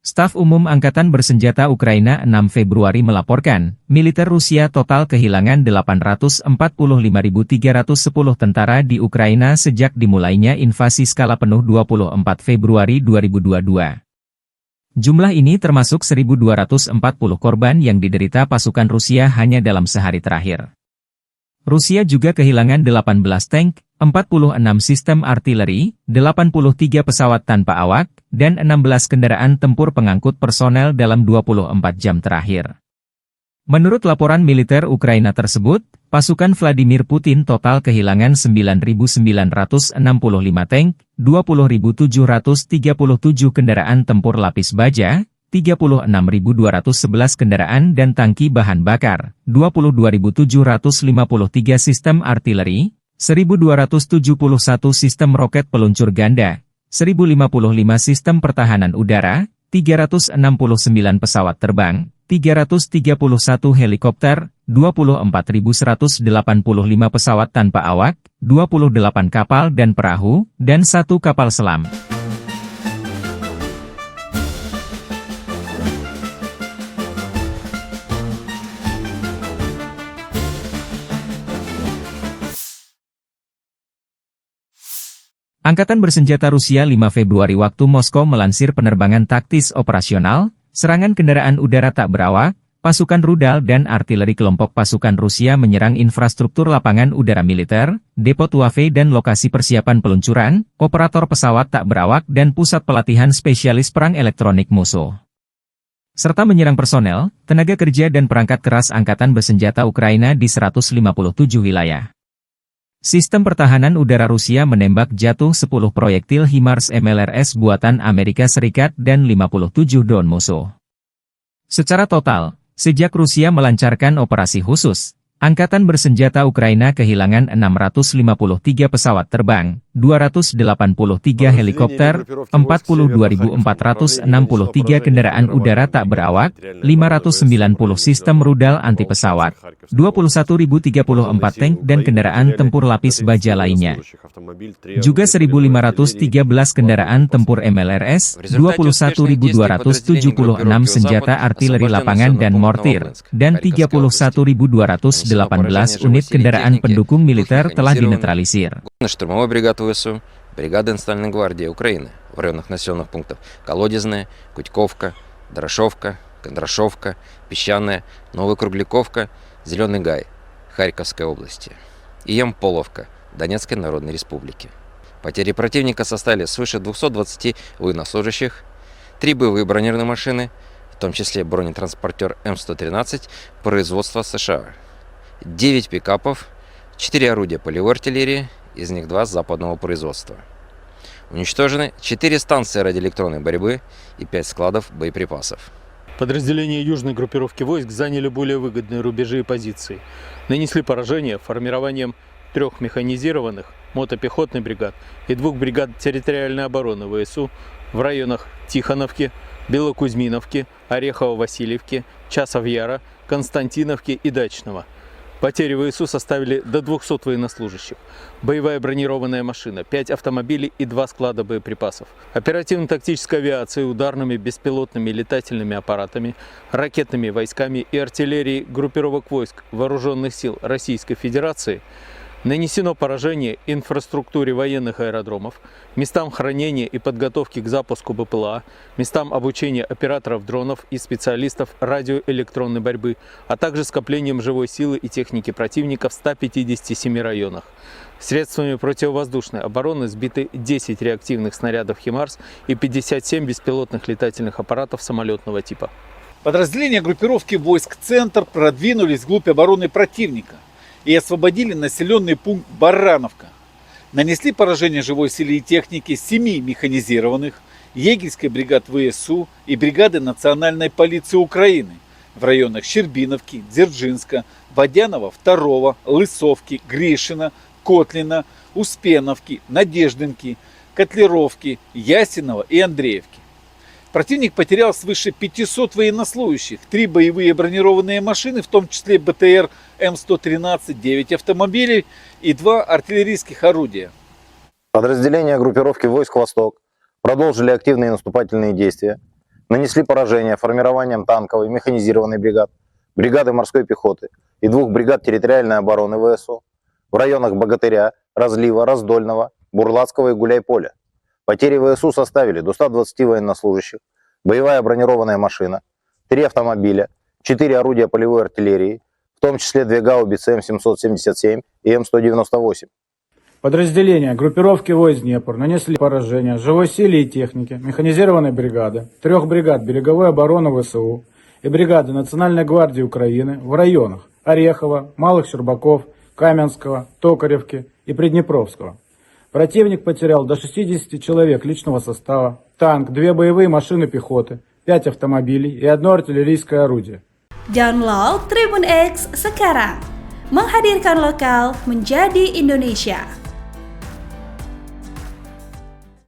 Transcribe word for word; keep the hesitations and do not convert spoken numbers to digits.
Staf Umum Angkatan Bersenjata Ukraina enam Februari melaporkan, militer Rusia total kehilangan delapan ratus empat puluh lima ribu tiga ratus sepuluh tentara di Ukraina sejak dimulainya invasi skala penuh dua puluh empat Februari dua ribu dua dua. Jumlah ini termasuk seribu dua ratus empat puluh korban yang diderita pasukan Rusia hanya dalam sehari terakhir. Rusia juga kehilangan delapan belas tank, empat puluh enam sistem artileri, delapan puluh tiga pesawat tanpa awak, dan enam belas kendaraan tempur pengangkut personel dalam dua puluh empat jam terakhir. Menurut laporan militer Ukraina tersebut, pasukan Vladimir Putin total kehilangan sembilan ribu sembilan ratus enam puluh lima tank, dua puluh ribu tujuh ratus tiga puluh tujuh kendaraan tempur lapis baja, tiga puluh enam ribu dua ratus sebelas kendaraan dan tangki bahan bakar, dua puluh dua ribu tujuh ratus lima puluh tiga sistem artileri, seribu dua ratus tujuh puluh satu sistem roket peluncur ganda, seribu lima puluh lima sistem pertahanan udara, tiga ratus enam puluh sembilan pesawat terbang, tiga ratus tiga puluh satu helikopter, dua puluh empat ribu seratus delapan puluh lima pesawat tanpa awak, dua puluh delapan kapal dan perahu, dan satu kapal selam. Angkatan Bersenjata Rusia lima Februari waktu Moskow melansir penerbangan taktis operasional, serangan kendaraan udara tak berawak, pasukan rudal dan artileri kelompok pasukan Rusia menyerang infrastruktur lapangan udara militer, depo Tuapse dan lokasi persiapan peluncuran, operator pesawat tak berawak dan pusat pelatihan spesialis perang elektronik musuh. Serta menyerang personel, tenaga kerja dan perangkat keras angkatan bersenjata Ukraina di seratus lima puluh tujuh wilayah. Sistem pertahanan udara Rusia menembak jatuh sepuluh proyektil HIMARS M L R S buatan Amerika Serikat dan lima puluh tujuh drone musuh. Secara total, sejak Rusia melancarkan operasi khusus, Angkatan Bersenjata Ukraina kehilangan enam ratus lima puluh tiga pesawat terbang, dua ratus delapan puluh tiga helikopter, empat puluh dua ribu empat ratus enam puluh tiga kendaraan udara tak berawak, lima ratus sembilan puluh sistem rudal anti pesawat, dua puluh satu ribu tiga puluh empat tank dan kendaraan tempur lapis baja lainnya. Juga seribu lima ratus tiga belas kendaraan tempur M L R S, dua puluh satu ribu dua ratus tujuh puluh enam senjata artileri lapangan dan mortir, dan tiga puluh satu ribu dua ratus delapan belas unit kendaraan pendukung militer telah dinetralisir. Штурмовой бригады В С У, бригады Национальной гвардии Украины в районах населённых пунктов Колодезное, Кутьковка, Дорошовка, Кондрашовка, Песчаное, Новая Кругляковка, Зелёный Гай Харьковской области и Ямполовка Донецкой Народной Республики. Потери противника составили свыше двухсот двадцати военнослужащих, три боевые бронированные машины, в том числе бронетранспортёр М сто тринадцать производства С Ш А, девять пикапов, четыре орудия полевой артиллерии, из них два западного производства. Уничтожены четыре станции радиоэлектронной борьбы и пять складов боеприпасов. Подразделения южной группировки войск заняли более выгодные рубежи и позиции. Нанесли поражение формированием трёх механизированных мотопехотных бригад и двух бригад территориальной обороны В С У в районах Тихоновки, Белокузьминовки, Орехово-Васильевки, Часов-Яра, Константиновки и Дачного. Потери В С У составили до двухсот военнослужащих. Боевая бронированная машина, пять автомобилей и два склада боеприпасов. Оперативно-тактической авиацией, ударными беспилотными летательными аппаратами, ракетными войсками и артиллерией группировок войск Вооружённых сил Российской Федерации нанесено поражение инфраструктуре военных аэродромов, местам хранения и подготовки к запуску Б П Л А, местам обучения операторов дронов и специалистов радиоэлектронной борьбы, а также скоплениям живой силы и техники противника в ста пятидесяти семи районах. Средствами противовоздушной обороны сбиты десять реактивных снарядов химарс и пятьдесят семь беспилотных летательных аппаратов самолётного типа. Подразделения группировки войск «Центр» продвинулись вглубь обороны противника и освободили населённый пункт Барановка. Нанесли поражение живой силе и технике семи механизированных, егерской бригад В С У и бригады Национальной полиции Украины в районах Щербиновки, Дзержинска, Водянова второго, Лысовки, Гришина, Котлина, Успеновки, Надеждинки, Котлеровки, Ясинова и Андреевки. Противник потерял свыше пятисот военнослужащих, три боевые бронированные машины, в том числе Б Т Р М сто тринадцать, девять автомобилей и два артиллерийских орудия. Подразделения группировки войск «Восток» продолжили активные наступательные действия, нанесли поражение формированиям танковой механизированной бригад, бригады морской пехоты и двух бригад территориальной обороны В С У в районах Богатыря, Разлива, Раздольного, Бурлацкого и Гуляй-Поля. Потери В С У составили до ста двадцати военнослужащих, боевая бронированная машина, три автомобиля, четыре орудия полевой артиллерии, в том числе две гаубицы М семьсот семьдесят семь и М сто девяносто восемь. Подразделения группировки войск «Днепр» нанесли поражение живой силе и технике механизированной бригады, трех бригад береговой обороны В С У и бригады Национальной гвардии Украины в районах Орехова, Малых Щербаков, Каменского, Токаревки и Приднепровского. Противник потерял до шестидесяти человек личного состава, танк, две боевые машины пехоты, пять автомобилей и одно артиллерийское орудие. Download Tribun X sekarang. Menghadirkan lokal menjadi Indonesia.